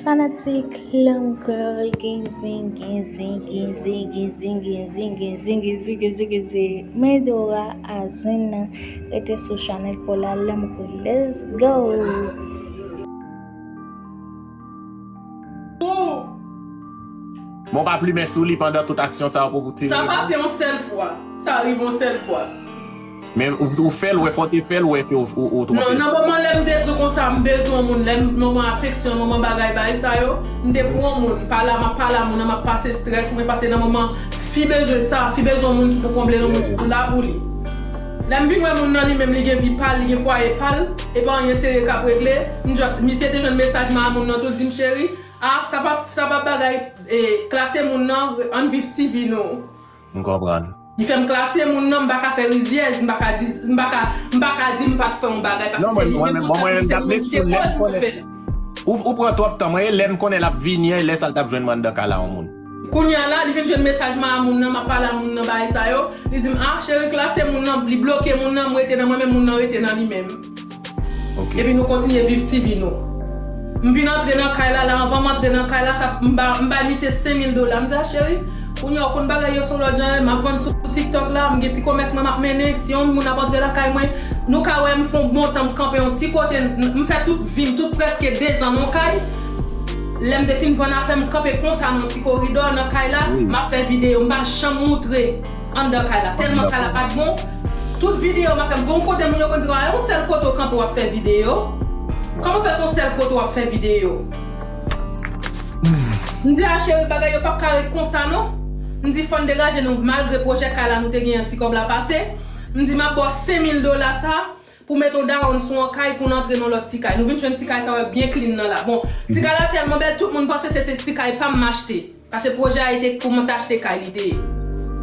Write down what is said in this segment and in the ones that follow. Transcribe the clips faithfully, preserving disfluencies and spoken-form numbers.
Fanatik Lanmou Kreyòl, gen zen, gen zen, gen zen, gen zen, gen zen, gen zen, gen zen, gen zen, gen zen, gen zen. Men Dora a zen nan, rete sou chanèl pa w la, Lanmou Kreyòl. Let's go! Bon, pa plimen sou li pandan tout aksyon sa yo pou ti. Sa pase yon sèl fwa. Sa rive yon sèl fwa. Men ou, ou fè l wè, fò w te fè l wè ke ou, ou, ou twonpe. Non, nan moman lè m te di w konsa, m bezwen yon moun, lè m, moman afeksyon, moman bagay, bagay sa yo, m te pou yon moun, m pale a, m ap pale a moun nan, m ap pase estrès mwen, paske nan moman fi bezwen sa, fi bezwen yon moun ki pou konble l, yon moun ki pou la pou li. Lè m vin wè moun nan li menm, li gen vi pa l, li gen fwaye pa l, e pa anyen serye k ap regle, m just, misye te jwenn mesaj mwen a moun nan tou, l di m, cheri, a, sa pa, sa pa bagay, e, klase moun nan, ann viv ti vi nou. M konprann. Li fè m klase moun nan, m pa ka fè rizyèz, m pa ka di, m pa ka, m pa ka di m pa t fè yon bagay, paske se li menm tout sa ki se moun ki te koz pou fè l. Ou, ou pran twòp tan, mwen, e lè m konnen l ap vini an, e lè sa l t ap jwenn mwen anndan kay la yon moun. Kounye a la, li vin jwenn mesaj mwen a moun nan, m ap pale a moun nan, bagay sa yo. Li di m, a, cheri, klase moun nan, li bloke moun nan, m rete nan mwen menm, moun nan rete nan li menm. Epi nou kontinye viv ti vi nou. M vin antre nan kay la, la anvan m antre nan kay la, sa, m ba, m bay misye senk mil dola. M di a cheri, kounye a w konn bagay yo se yon lòt jan, m ap vann sou TikTok la, m gen ti komès mwen m ap mennen, si yon moun ap antre lakay mwen, nou ka wè m fè yon bon tan, m kanpe yon ti kote, m, m fè tout vi m, tout prèske dezan nan yon kay. Lè m te fin vann afè m, m kanpe konsa nan yon ti koridò nan kay la, m ap fè videyo, m pa janm moutre anndan kay la. Tèlman kay la pa t bon, tout videyo m ap fè, m gon kote moun yo konn di m, a, yon sèl kote w kanpe w ap fè videyo? Kòman w fè se yon sèl kote w ap fè videyo? M di a cheri, bagay yo p ap ka ret konsa non. M di fò n degaje nou malgre pwojè kay la nou te genyen ti kòb la pase. M di m ap ba w senk mil dola sa pou mete yon dawonn sou yon kay pou n antre nan lòt ti kay. Nou vin jwenn ti kay sa yo byen clean nan la. Bon, ti kay la tèlman bèl, tout moun panse se te ti kay pa m m achte. Paske pwojè a te pou mwen t achte kay li te ye.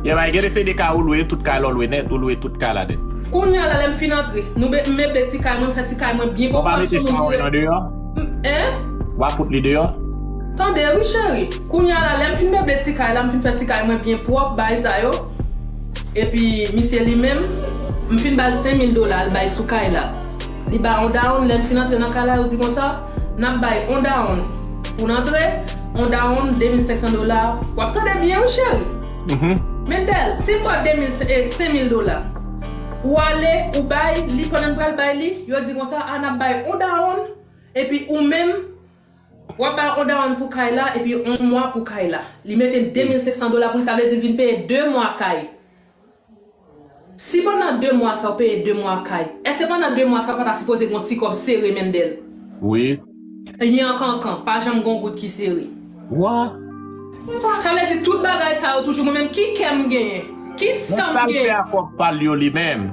Yeah, bay, gen de se de kay ou lwe, tout kay la w lwe nèt, ou lwe tout kay la nèt. Kounye a la lè m fin antre, nou be- m meble ti kay mwen, m fè ti kay mwen byen pwòp. Ou pa mete chawa nan deyò? Hein? W a fout li deyò? Tande wi cheri. Kounye a la lè m fin meble ti kay la, m fin fè ti kay mwen byen pwòp, bay sa yo. Epi misye li menm, m fin ba l senk mil dola, l bay sou kay la. Li bay yon dawonn, lè n fin antre nan kay la, yo di konsa, n ap bay yon dawonn pou n antre, yon dawonn de mil senk san dola. W ap tande byen wi cheri. Mendel, si m ba w de mil, eh, senk mil dola, ou ale, ou bay, li pandan n pral bay li, yo di konsa, a n ap bay yon dawonn, epi ou menm, w ap bay yon dawonn pou kay la, epi yon mwa pou kay la. Li mete de mil senk san dola pou li, sa vle di l vin peye de mwa kay. Si pandan de mwa sa w peye de mwa kay, èske pandan de mwa sa w pa ta sipoze gen yon ti kòb sere Mendel? Wi. Nyan kankan, pa janm gen yon goud ki sere. Wa. Sa vle di tout bagay sa yo toujou mwen menm ki kè m genyen? Ki san m genyen? Sa l fè a kòb pa l yo li menm?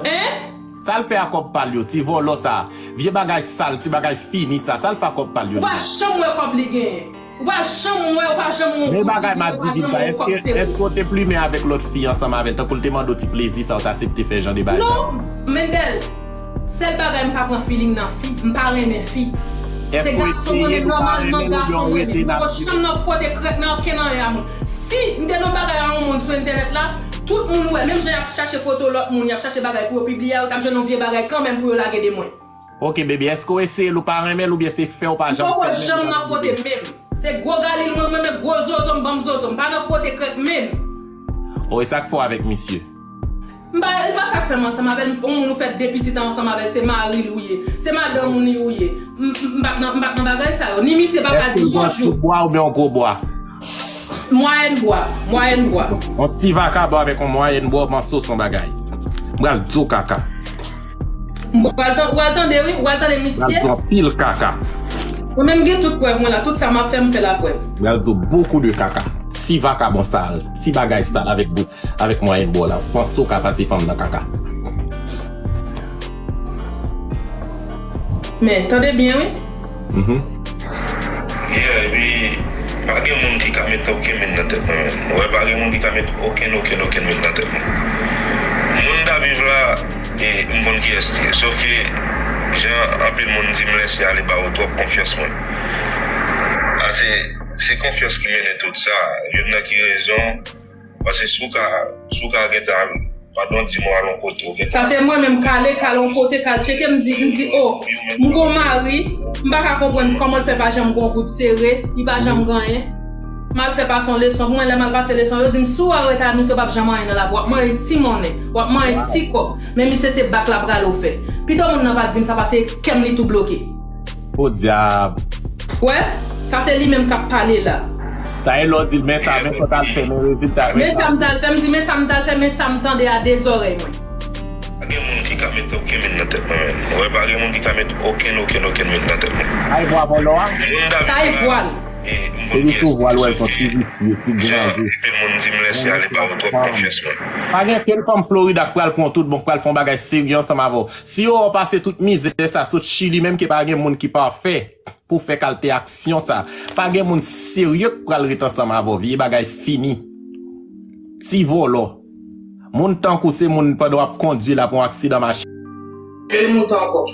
Hein? Sa l fè a kòb pa l yo, ti vòlò sa? Vye bagay sal, ti bagay fini sa, sa l fè a kòb pa l yo li menm? Ou pa janm wè kòb li genyen. Ou pa janm wè, ou pa janm wè yon kout li, ou pa janm wè yon kòb sere. Men bagay m ap di, di sa, èske, èske w te plimen avèk lòt fi ansanm avè l, tankou l te mande w ti plezi sa, w t aksepte fè jan de bagay sa? Non, Mendel, sèl bagay m pa pran feeling nan fi, m pa renmen fi. Se gason mwen menm, nòmalman gason mwen menm. M poko janm nan fwote krèk nan okenn anyen a moun. Si m te nan bagay a yon moun sou entènèt la, tout moun wè, menm jan y ap chache foto lòt moun, y ap chache bagay pou yo pibliye a, yo t ap jwenn yon vye bagay kanmenm pou yo lage de mwen. Ok baby, èske w eseye l ou pa renmen l oubyen se fè w pa janm fè l? M poko janm nan fwote menm. Se gwo galil mwen renmen, gwo zozo m, ban m zozo. M pa nan fwote krèk menm. O, e sa k fè w avèk misye? M pa, e pa sa k fè m ansanm avè l, yon moun ou fè de pitit ansanm avè l, se mari l ou ye. Se madanm ou li ou ye. M, m, m pa t nan, m pa t nan bagay sa yo. Ni misye pa ka di yon jou. Èske l pran ti bwa oubyen yon gwo bwa? Mwayèn bwa, mwayèn bwa. Yon ti vakabon avèk yon mwayèn bwa, w panse w se yon bagay. M pral di w kaka. Ou pral tande wi, ou pral tande misye. Ou pral di anpil kaka. Mwen menm gen tout prèv mwen la, tout sa m ap fè m fè laprèv. Ou pral di beaucoup de kaka. Ti vakabon sal, ti bagay sal avèk bout, avèk mwayèn bò la. Ou panse ou ka pase fanm nan kaka. Men, tande byen wi. Mhm. Yeah, epi pa gen moun ki ka met okenn men nan tèt mwen menm. Ou wè, pa gen moun ki ka met okenn, okenn, okenn men nan tèt mwen. Moun m t ap viv la, e, m konn kiyès li ye. Sòf ke, jan anpil moun di m lèse ale ba yo twòp konfyans mwen. A se, se konfyans ki mennen tout sa. Youn nan ki rezon, paske si w ka, si w ka gentan Pandan w di m w al yon kote, ou gen... Sa se mwen menm k ale, k al yon kote, k al tcheke, m di, m di, o, m gon mari, m pa ka konprann kòman l fè pa janm gon goud sere, li pa janm gen anyen. M al fè pase yon leson pou mwen, lè m al pase leson, yo di m, si w arete a misye, w p ap janm anyen nan lavi, w ap manje ti monnen, w ap manje ti kòb, men misye se bak la pral ofè. Pito moun nan pa di m sa, pase kè m li tou bloke. Podyab. Wè, sa se li menm k ap pale la. Sa e lè w di l, men sa, men sa w t al fè, men rezilta, men sa m t al fè, m di, men sa m t al fè, men sa m tande a de zòrèy mwen. Pa gen moun ki ka met okenn men nan tèt mwen, men. Wè, pa gen moun ki ka met okenn, okenn, okenn men nan tèt mwen. Ay, vwa vòlò a? Sa e vwa l. E li sou vwa l, wè, l son ti visye, ti granje. Epi moun di m lèse ale ba ou twòp konfyans, mwen. Pa gen okenn fanm Florida k pral pran w tout bon, k pral fè yon bagay serye ansanm avè w. Si yo wè w pase tout mizè sa, sot Chili, menm ke pa gen moun ki pafè pou fè kalte aksyon sa. Pa gen moun serye k pral ret ansanm avè w. Vye bagay fini. Ti vòlò. Moun tankou se moun pandan w ap kondwi la pou yon aksidan machin. Li moute ankò.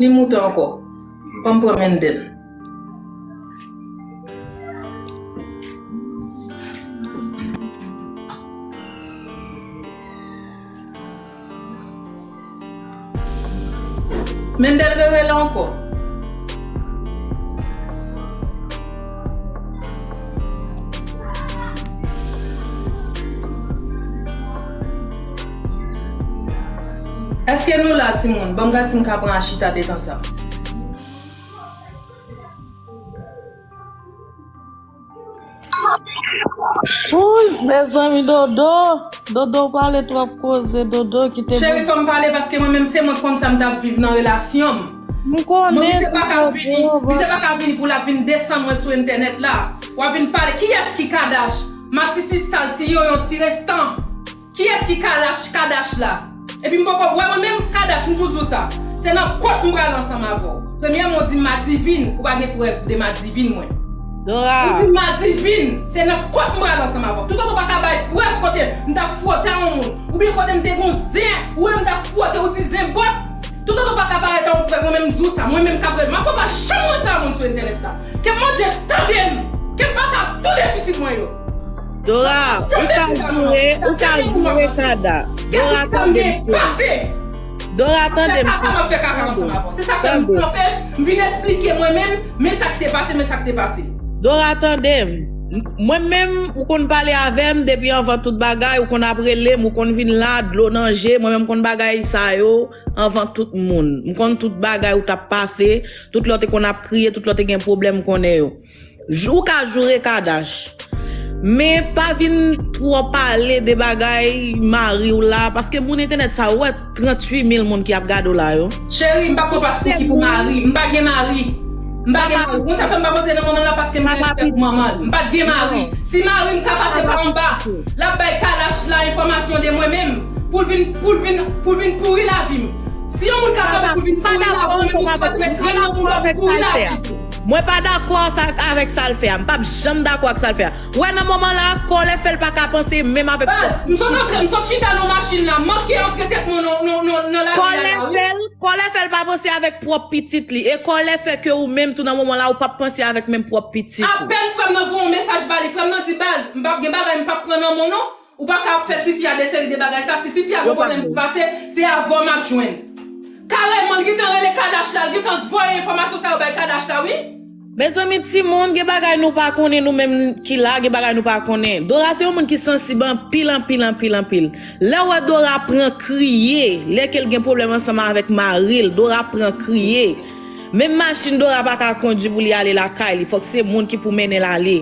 Li moute ankò. Fò m pran Mendel. Mendel rele la ankò. Èske nou la, timoun? Ban m gade si m ka pran a chita detan sa. Wouy, mezanmi, Dodo. Dodo, w pale twòp koze, Dodo, kite... Cheri, fò m pale paske mwen menm se mwen k konn sa m t ap viv nan relasyon m. M konnen. Mwen, misye pa ka vini, misye pa ka vini pou l ap vin desann mwen sou entènèt la. W ap vin pale, kiyès ki Kadash? Masisi sal ti yoyon ti restan. Kiyès ki Kalash, Kadash la? Epi m poko wè mwen menm Kadash, m tou di w sa. Se nan kont m pral ansanm avè w. Premyèman, w di m madivin, ou pa gen prèv de madivin mwen. Dora. Ou di m madivin, se nan kont m pral ansanm avè w. Toutotan w pa ka bay prèv kote m t ap fwote a yon moun, oubyen kote m te gon zen, ou wè m t ap fwote, ou di zen bòt. Toutotan w pa ka parèt a yon prèv, mwen menm m di w sa, mwen menm k ap rele m, m ap fè pa janm wè sa moun sou entènèt la. Ke Bondye tande m, ke l pase ak tou de pitit mwen yo. Dora, ou ka joure, ou ka joure Kada. Dora, tande m. Dora, tande m. Se sa k fè m kanpe, m vin esplike mwen menm, men sa k te pase, men sa k te pase. Dora, tande m. Mwen menm, ou konn pale avè m depi anvan tout bagay, ou konn ap rele m, ou konn vin la, dlo nan je, mwen menm m konn bagay sa yo anvan tout moun. M konn tout bagay ou t ap pase, tout lè w te konn ap kriye, tout lè w te gen pwoblèm, m konnen yo. Jou, ou ka joure Kadash. Men pa vin twò pale de bagay mari w la, paske moun entènèt sa, ou wè tranntuit mil moun ki ap gade w la yo. Cheri, m p ap pran pas pou ki pou mari. M pa gen mari. M pa gen mari. Konn sa fè m pa vote nan manman la, paske m gen respè pou manman l. M pa t gen mari. Si mari m ka pase pa anba, l ap bay Kadash la enfòmasyon de mwen menm, pou l vin, pou l vin, pou l vin pouri lavi m. Si yon moun ka kanpe pou l vin pouri lavi m, mwen menm m tou pase met an la pou m pouri lavi m. Mwen pa dakò sa avèk sa l fè a. M p ap janm dakò ak sa l fè a. Ou wè nan moman la, kòlè fè l pa ka panse menm avèk... Baz, m sot antre, m sot chita nan machin la, m manke antre tèt mwen nan, nan, nan, nan lari a la, wi. Kòlè fè l, kòlè fè l pa panse avèk pwòp pitit li. E kòlè fè ke ou menm tou nan moman la, ou p ap panse avèk menm pwòp pitit ou. Apèn frè m nan voye yon mesaj ba li, frè m nan di, baz, m p ap gen bagay, m p ap pran nan men w non. Ou pa ka ap fè tifi a de seri de bagay sa. Si tifi a gon pwoblèm ki pase, se avè w m ap jwenn. Kareman, l gentan rele Kadash la, l gentan voye enfòmasyon sa yo bay Kadash la, wi. Mezanmi, timoun, gen bagay nou pa konnen, nou menm ki la, gen bagay nou pa konnen. Dora se yon moun ki sansib anpil, anpil, anpil, anpil. Lè w wè Dora pran kriye, lè ke l gen pwoblèm ansanm avèk mari l, Dora pran kriye. Menm machin Dora pa ka kondwi pou li ale lakay li, fòk se moun ki pou mennen l ale.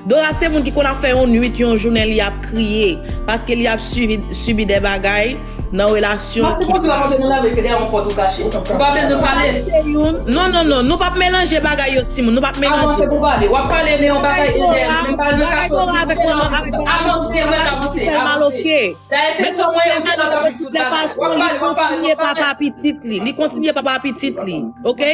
Dora se moun ki konn ap fè yon nwit, yon jounen li ap kriye, paske li ap sibi, sibi de bagay nan relasyon ki... Mwen se konn rakonte nou lavi ke dèyè yon pòt ou kache. Ou pa bezwen pale. Non, non, non, nou p ap melanje bagay yo, timoun, nou p ap melanje. Avanse pou pale. W ap pale de yon bagay e dèyè, menm pa nan kache. Avanse, mwen avanse, avanse. Dayè, se sou mwen yo te nan ap viv tout bagay. W ap pale, w ap pale, w ap pale. Li kontinye papa pitit li. Li kontinye papa pitit li. Oke?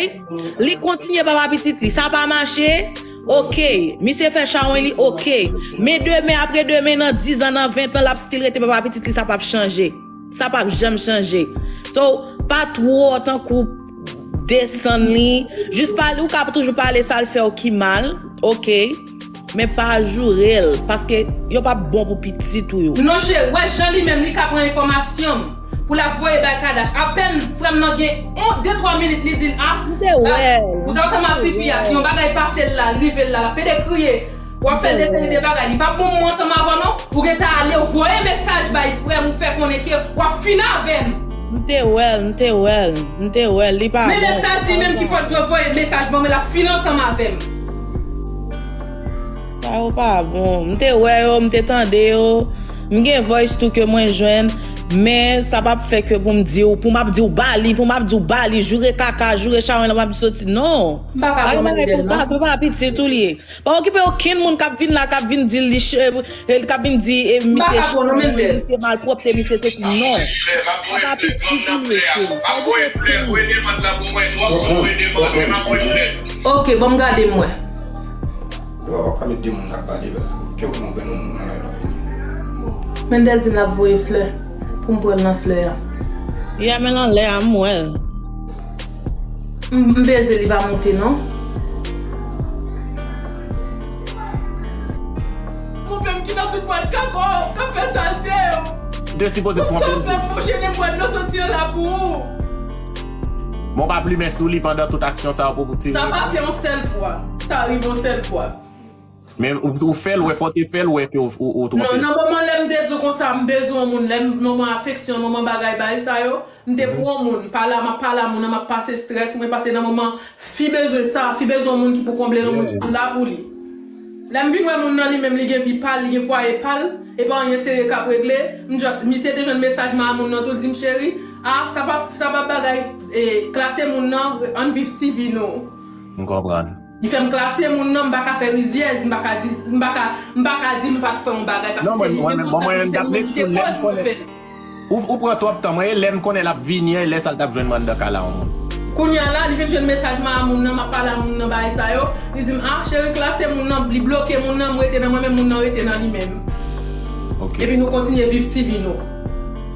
Li kontinye papa pitit li. Sa pa mache? Oke. Misye fè chawony li? Oke. Men demen, apre demen, nan diz an, nan ven an, l ap still rete papa pitit li, sa p ap chanje. Sa p ap janm chanje. So, pa twò tankou desann li. Jis pale, ou ka toujou pale sa l fè w ki mal. Oke. Men pa joure l, paske yo p ap bon pou pitit ou yo. Non cheri, wè jan li menm li ka pran enfòmasyon m pou l ap voye bay Kadash. Apèn frè m nan gen on, de twa minit li di l, a, ou t ansanm ak tifi a, si yon bagay pase l la, l rive l la, l ap pede kriye. W ap fè l de seri de bagay. Li p ap bon pou mwen ansanm avè w non. Ou gentan ale, ou voye mesaj bay frè m, ou fè konnen ke w ap fin avè m. M te wè l, m te wè l, m te wè l, li pa bon. Men mesaj li menm ki fòk dwe voye mesaj ban mwen, l ap fin ansanm avè m. Sa yo pa bon. M te wè yo, m te tande yo. M gen voice tou ke mwen jwenn. Men sa p ap fè ke pou m di w, pou m ap di w ba li, pou m ap di w ba li, joure kaka, joure chawony, m ap di soti. Non. M pa ka pran bagay konsa, se pa pitit ou li ye. Pa okipe okenn moun k ap vin la, k ap vin di li che-, e, k ap vin di, e, misye chawony, misye malpwòpte, misye sesi, non. Sa pa pitit ou li ye. Sa di ke. Ok, ban m gade m wè. Yo, w ap ka met de moun k ap pale, paske ke w konn pran yon moun nan lè l ap vini. Mendel di m l ap voye flè pou m pran l nan flè a. Ya, men nan lè a, m wè l. M, m peze li pa monte non. Konpè m ki nan tout bwat kako k ap fè salte yo. Ou te sipoze pran konpè m. Konpè m bouche nenpòt dlo soti an la pou ou. Bon, pa plimen sou li pandan tout aksyon sa yo pou, pou tire. Sa pase yon sèl fwa. Sa rive yon sèl fwa. Men ou, ou fè l wè, fò w te fè l wè ke ou, ou, ou twonpe. Non, nan moman lè m te di w konsa, m bezwen yon moun, lè m, moman afeksyon, moman bagay, bagay sa yo, m te pou yon moun, m pale a, m ap pale a moun nan, m ap pase strès mwen, paske nan moman, fi bezwen sa, fi bezwen yon moun ki pou konble l, yon moun ki pou la pou li. Lè m vin wè moun nan li menm, li gen vi pa l, li gen fwaye pa l, e pa anyen serye k ap regle, m just, misye te jwenn mesaj mwen a moun nan tou, l di m, cheri, a, sa pa, sa pa bagay, e, klase moun nan, ann viv ti vi nou. M konprann. Li fè m klase moun nan, m pa ka fè rizyèz, m pa ka di, m pa ka, m pa ka di m pa t fè yon bagay, paske se li menm konsa, se li menm ki te koz mwen fè l. Ou, ou pran twòp tan, mwen, e lè m konnen l ap vini an, e lè sa l t ap jwenn mwen anndan kay la, yon moun. Kounye a la, li vin jwenn mesaj mwen a moun nan, m ap pale a moun nan, bagay sa yo, li di m, a, cheri, klase moun nan, li bloke moun nan, m rete nan mwen, men moun nan rete nan li menm. Ok. Epi nou kontinye viv ti vi nou.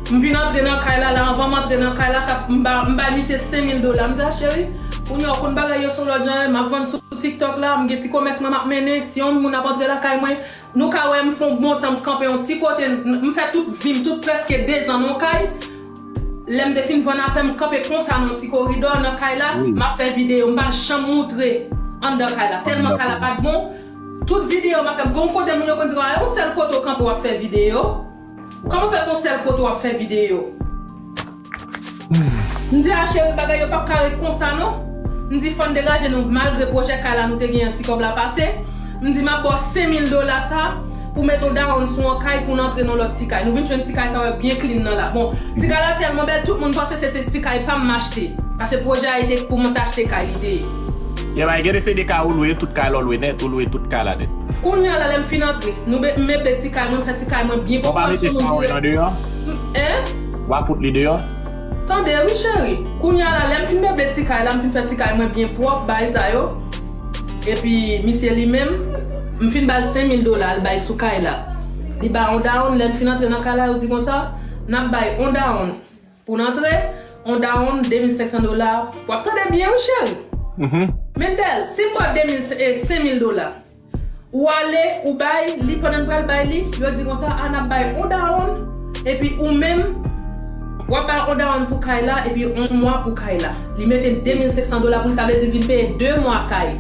M vin antre nan kay la, la, anvan m antre nan kay la, sa, m ba, m bay misye senk mil dola. M di a, cheri, kounye a, ou konn bagay yo se yon lòt jan, m ap vann sou TikTok la, m gen ti komès mwen m ap mennen. Si yon moun ap antre lakay mwen, nou ka wè m fè yon bon tan, m kanpe yon ti kote, m, m fè tout vi m, tout prèske dezan nan yon kay. Lè m te fin vann afè m, m kanpe konsa nan yon ti koridò nan kay la, m ap fè videyo, m pa janm moutre anndan kay la, tèlman kay la pa t bon. Tout videyo m ap fè, gon kote moun yo konn di, a, yon sèl kote w kanpe w ap fè videyo. Kòman w fè se yon sèl kote w ap fè videyo? M di a cheri, bagay yo p ap ka ret konsa non. M di fò n degaje nou malgre pwojè kay la nou te genyen ti kòb la pase. M di m ap ba w senk mil dola sa pou met yon dawonn sou yon kay pou n antre nan lòt ti kay. Nou vin jwenn ti kay sa yo byen clean nan la. Bon, ti kay la tèlman bèl, tout moun panse se te ti kay pa m m achte. Paske pwojè a te pou mwen t achte kay li te ye. Ye bay, gen de se de kay ou lwe, tout kay la w lwe nèt, ou lwe tout kay la nèt. Kounye a la, lè m fin antre, nou be-, m meble ti kay mwen, m fè ti kay mwen byen pwòp, m pa vle se moun ki re-, m, en? W a fout li deyò? Tande, wi, cheri. Kounye a la, lè m fin meble ti kay la, m fin fè ti kay mwen byen pwòp, bagay sa yo. Epi, misye li menm, m fin ba l senk mil dola, l bay sou kay la. Li bay yon dawonn, lè m fin antre nan kay la, yo di konsa, n ap bay yon dawonn. Pou n antre, yon dawonn de mil senk san dola, w ap tande byen wi cheri. Mendel, si m ba w de mil, eh, senk mil dola, ou ale, ou bay li, pandan n pral bay li, yo di konsa, a, n ap bay yon dawonn, epi ou menm, w ap bay yon dawonn pou kay la, epi yon mwa pou kay la. Li mete de mil senk san dola pou li, sa vle di l vin peye de mwa kay.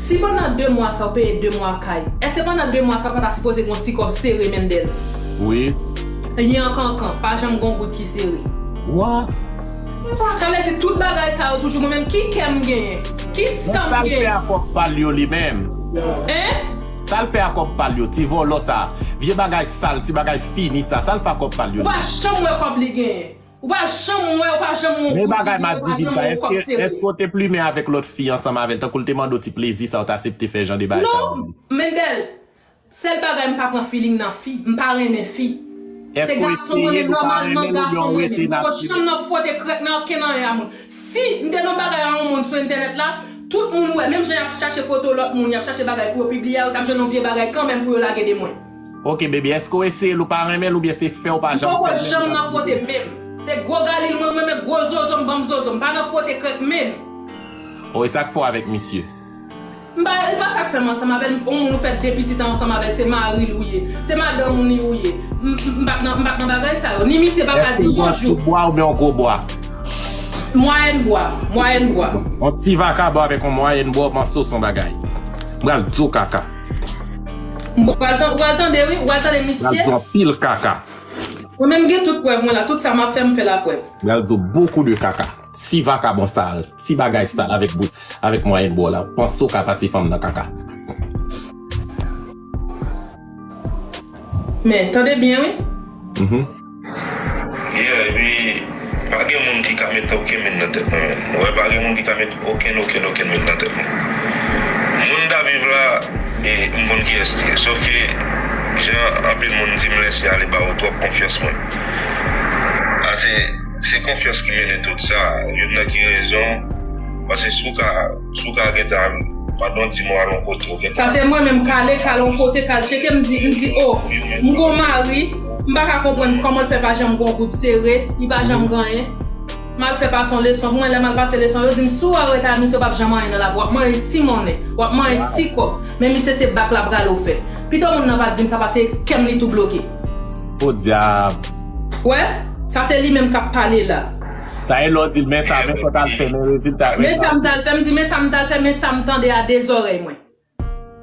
Si pandan de mwa sa w peye de mwa kay, èske pandan de mwa sa w pa ta sipoze gen yon ti kòb sere, Mendel? Wi. Li an kankan, pa janm gen yon goud ki sere. Wa. Sa vle di tout bagay sa yo toujou mwen menm, ki kè m genyen? Ki san m genyen? Sa l fè a kòb pa l yo li menm? En? Sa l fè a kòb pa l yo, ti vòlò sa? Vye bagay sal, ti bagay fini sa, sa l fè a kòb pa l yo li menm? Ou pa janm wè kòb li genyen. Ou pa janm wè, ou pa janm wè yon goud li genyen, ou pa janm wè yon kòb sere. Men bagay m ap di, Vivi, sa, èske, èske w te plimen avèk lòt fi ansanm avè l, tankou l te mande w ti plezi sa, w t aksepte fè jan de bagay sa pou li? Non, Mendel, sèl bagay m pa pran feeling nan fi, m pa renmen fi. Se gason mwen renmen, nòmalman gason mwen renmen. M poko janm nan fwote krèk nan okenn anyen a moun. Si m te nan bagay a yon moun sou entènèt la, tout moun wè, menm jan y ap chache foto lòt moun, y ap chache bagay pou yo pibliye a, yo t ap jwenn yon vye bagay kanmenm pou yo lage de mwen. Ok, baby, èske w eseye l, ou pa renmen l, oubyen se fè w pa janm fè l? M poko janm nan fwote menm. Se gwo galil mwen renmen, gwo zozo m, ban m zozo. M pa nan fwote krèk menm. O, e sa k fè w avèk misye? M pa, e pa sa k fè m ansanm avè l, m, yon moun ou fè de pitit ansanm avè l, se mari l ou ye, se madanm ou li ou ye. M, m, m pa t nan, m pa t nan bagay sa yo. Ni misye pa ka di yon jou. Èske l pran ti bwa oubyen yon gwo bwa? Mwayèn bwa, mwayèn bwa. Yon ti vakabon avèk yon mwayèn bwa, w panse w se yon bagay. M pral di w kaka. M pral tan-, ou pral tande, wi, ou pral tande misye. M pral di w anpil kaka. Mwen menm gen tout prèv mwen la, tout sa m ap fè, m fè laprèv. M pral di w beaucoup de kaka. Ti vakabon sal, ti bagay sal avèk bout, avèk mwayèn bwa w la. Panse w ka pase fanm nan kaka. Men, tande byen, wi. Mhm. Yeah, epi, pa gen moun ki ka met okenn men nan tèt mwen, men. Ou wè, pa gen moun ki ka met okenn, okenn, okenn men nan tèt mwen. Moun m t ap viv la, e, m konn kiyès li ye. Sòf ke, jan anpil moun di m lèse ale ba yo twòp konfyans mwen. A, se, se konfyans ki mennen tout sa. Youn nan ki rezon, paske si w ka, si w ka gentan pandan w di m w al yon kote, ou gentan. Sa se mwen menm k ale, k al yon kote, k al tcheke, m di, m di, o, m gon mari, m pa ka konprann kòman l fè pa janm gon kout sere, li pa janm gen anyen. M al fè pase yon leson pou mwen, lè m al pase leson, yo di m, si w arete a misye, w p ap janm anyen nan lavi, w ap manyen ti monnen, w ap manyen ti kòb, men misye se bak la pral ofè. Pito moun nan pa t di m sa, paske kè m li tou bloke. Podyab. Wè, sa se li menm k ap pale la. Sa e lè w di l, men sa, men sa w t al fè, men rezilta, men sa m t al fè, m di, men sa m t al fè, men sa m tande a de zòrèy mwen.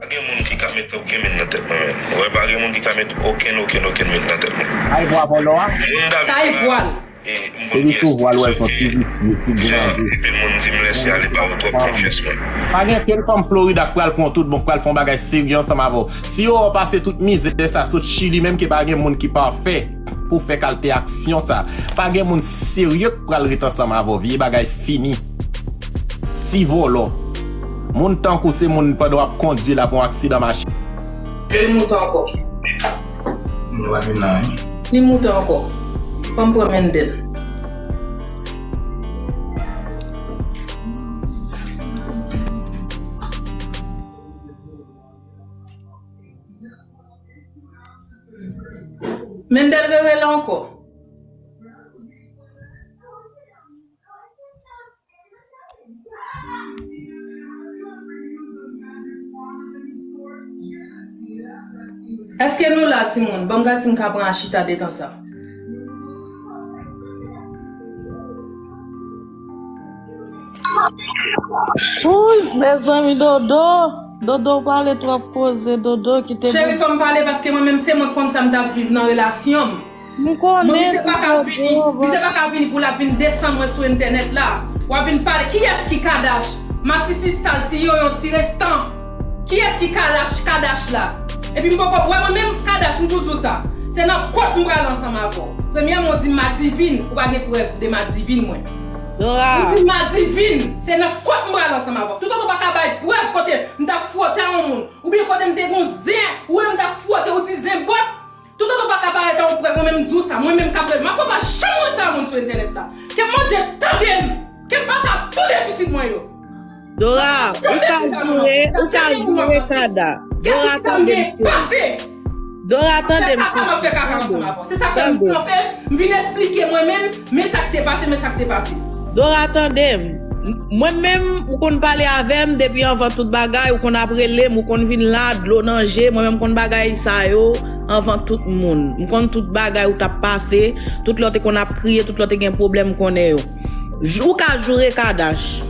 Pa gen moun ki ka met okenn men nan tèt mwen, men. Ou wè, pa gen moun ki ka met okenn, okenn, okenn men nan tèt mwen. Ay, vwa vòlò a. Sa e vwa l. E m konn kiyès. Epi sou vwa l, wè, l se yon ti visye, ti grangou. Anpil moun di m lèse ale ba yo twòp konfyans mwen. Pa gen okenn fanm Florida k pral pran w tout bon, k pral fè yon bagay serye ansanm avè w. Si yo wè w pase tout mizè sa, sot Chili, menm ke pa gen moun ki pafè pou fè kalte aksyon sa. Pa gen moun serye k pral ret ansanm avè w. Vye bagay fini. Ti vòlò. Moun tankou se moun pandan w ap kondui la pou yon aksidan machin. Li moute ankò. Li moute ankò. Fò m pran Mendel. Mendel rele l ankò. Èske nou la, timoun? Ban m gad si m ka pran a chita detan sa. Wouy, mezanmi, Dodo. Dodo, w pale twòp koze, Dodo, kite. Cheri, fò m pale paske mwen menm se mwen konn sa m t ap viv nan relasyon m. M konnen. Bon, misye pa ka vini, misye pa ka vini pou l ap vin desann mwen sou entènèt la. W ap vin pale, kiyès ki Kadash? Masisi sal ti yoyon ti restan. Kiyès ki Kadash, Kadash la? Epi m poko, wè mwen menm Kadash, m tou di w sa. Se nan kòt m pral ansanm avè w. Premyèman, w di m madivin, ou pa gen prèv de madivin mwen. Dora. Ou di m madivin, se nan kòt m pral ansanm avè w. Toutotan w pa ka bay prèv kote m t ap fwote a yon moun, oubyen kote m te gon zen, ou wè m t ap fwote, ou di zen bòt. Toutotan w pa ka parèt an yon prèv, mwen menm m di w sa, mwen menm k ap rele. M ap fè w pa janm wè sa moun sou entènèt la. Ke Bondye tande m, ke m pase a tou de pitit mwen yo. Dora, ou ka joure, ou ka joure Kada. Dora, tande m. Dora, tande m. Kaka, m ap fè kaka ansanm avè w. Se sa k fè m kanpe, m vin esplike mwen menm, men sa k te pase, men sa k te pase. Dora, tande m. Mwen menm, ou konn pale avè m depi anvan tout bagay, ou konn ap rele m, ou konn vin la, dlo nan je, mwen menm konn bagay sa yo anvan tout moun. M konn tout bagay ou t ap pase, tout lè w te konn ap kriye, tout lè w te gen pwoblèm, m konnen yo. Jou, ou ka joure Kadash.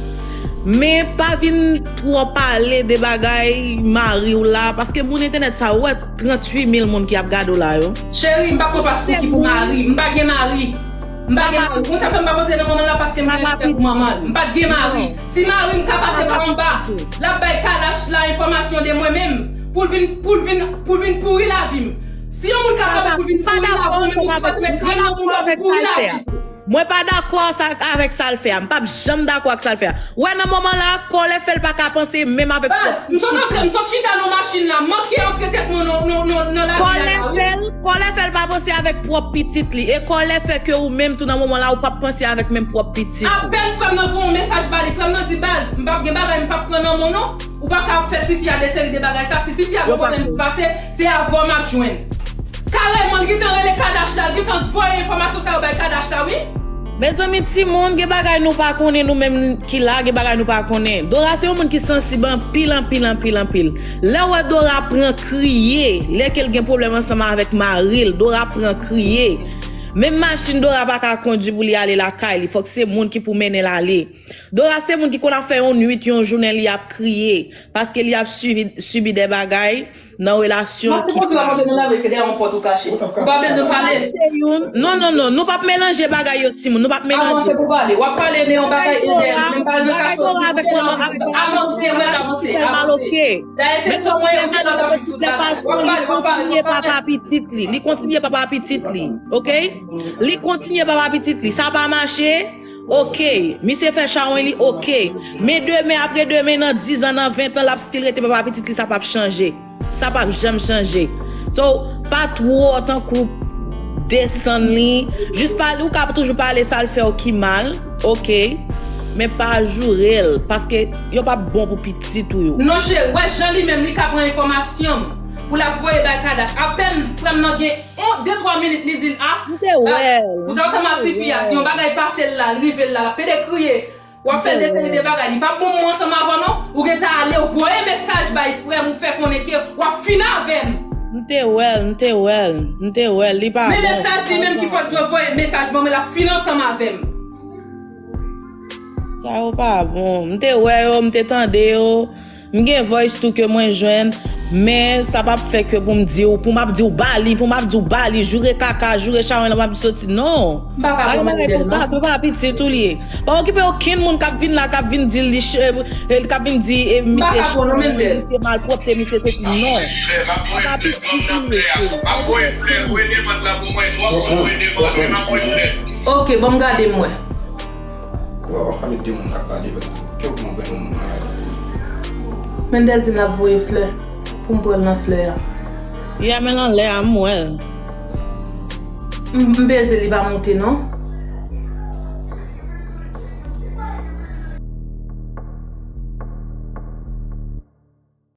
Men pa vin twò pale de bagay mari w la, paske moun entènèt sa yo, ou wè tranntuit mil moun ki ap gade w la yo. Cheri, m pa pran pas pou ki pou mari. M pa gen mari. M pa gen mari. Ou konn sa fè m pa pote nan manman la paske m gen respè pou manman l. M pa t gen mari. Si mari m ka pase pa anba, l ap bay Kadash la enfòmasyon de mwen menm. Pou l vin, pou l vin, pou l vin pouri lavi m. Si yon moun ka kanpe pou l vin pouri lavi m, ou menm ou ka pase met grenn nan moun pou pouri lavi m. Mwen pa dakò sa, avèk sa l fè a. M p ap janm dakò ak sa l fè a. Ou wè nan moman la, kòlè fè l pa ka panse menm avèk pwòp pitit li. Baz, m sot antre, m sot chita nan machin la, manke antre tèt mwen nan, nan, nan, nan lari a la, wi. Kòlè fè l, kòlè fè l pa panse avèk pwòp pitit li. E kòlè fè ke ou menm tou nan moman la, ou p ap panse avèk menm pwòp pitit ou. Apèn frè m nan voye yon mesaj ba li, frè m nan di, baz, m p ap gen bagay, m p ap pran nan men w non. Ou pa ka ap fè tifi a de seri de bagay sa. Si tifi a gon pwoblèm ki pase, se avè w m ap jwenn. Karèman, l gentan rele Kadash la, l gentan voye enfòmasyon sa yo bay Kadash la, wi. Mezanmi, timoun, gen bagay nou pa konnen, nou menm ki la, gen bagay nou pa konnen. Dora se yon moun ki sansib anpil, anpil, anpil, anpil. Lè w wè Dora pran kriye, lè ke l gen pwoblèm ansanm avèk mari l, Dora pran kriye. Menm machin Dora pa ka kondui pou li ale lakay li, fòk se moun ki pou mennen l ale. Dora se moun ki konn ap fè yon nwit, yon jounen li ap kriye, paske li ap sibi, sibi de bagay nan relasyon ki pa. Ou pa bezwen pale. Non, non, non, nou p ap melanje bagay yo, timoun, nou p ap melanje. Avanse pou pale. W ap pale de yon bagay, Edem, men pa nan kaso. Avanse, avanse, avanse. Dayè se sou mwen yo te nan kapit tout bagay. W ap pale, w ap pale, w ap pale. Papa pitit li. Li kontinye papa pitit li. Oke? Li kontinye papa pitit li. Sa pa mache? Oke. Misye fè chawony li? Oke. Men demen, apre demen, nan diz an, nan ven an, l ap still rete papa pitit li, sa p ap chanje. Sa p ap janm chanje. So, pa twò tankou desann li. Jis pale, ou ka toujou pale sa l fè w ki mal, oke. Men pa joure l, paske yo p ap bon pou pitit ou yo. Non, cheri, wè jan li menm, li ka pran enfòmasyon m pou l ap voye bay Kadash. Apèn frè m nan gen yon, de, twa minit, li di l, a, m te wè l, ou t ansanm ak tifi a, si yon bagay pase l la, l rive l la, l ap pede kriye. W ap fè l de seri de bagay. Li p ap bon pou mwen ansanm avè w, non. Ou gentan ale, ou voye mesaj bay frè m, ou fè konnen ke w ap fini avè m. M te wè l, m te wè l, m te wè l, li pa bon. Men mesaj li menm ki fòk di w voye mesaj ban mwen, l ap fini ansanm avè m. Sa yo pa bon. M te wè yo, m te tande yo. M gen voice tou ke mwen jwenn, men sa p ap fè ke pou m di w, pou m ap di w ba li, pou m ap di w ba li, joure kaka, joure chawony, lè m ap soti, non. Pa gen bagay konsa, se pa pitit ou li ye. Pa okipe okenn moun k ap vin la, k ap vin di li, k ap vin di, e, misye chawony, misye malpwòpte, misye sesi, non. Se pa pitit ou li ye, se. Ok, ban m gade m wè. Wa, wa pa met de moun k ap pale, paske kè w konprann yon moun nan la. Mendel di m l ap voye flè pou m pran l nan flè a. Ya, men l anlè a, m wè l. M, m peze li pa monte non.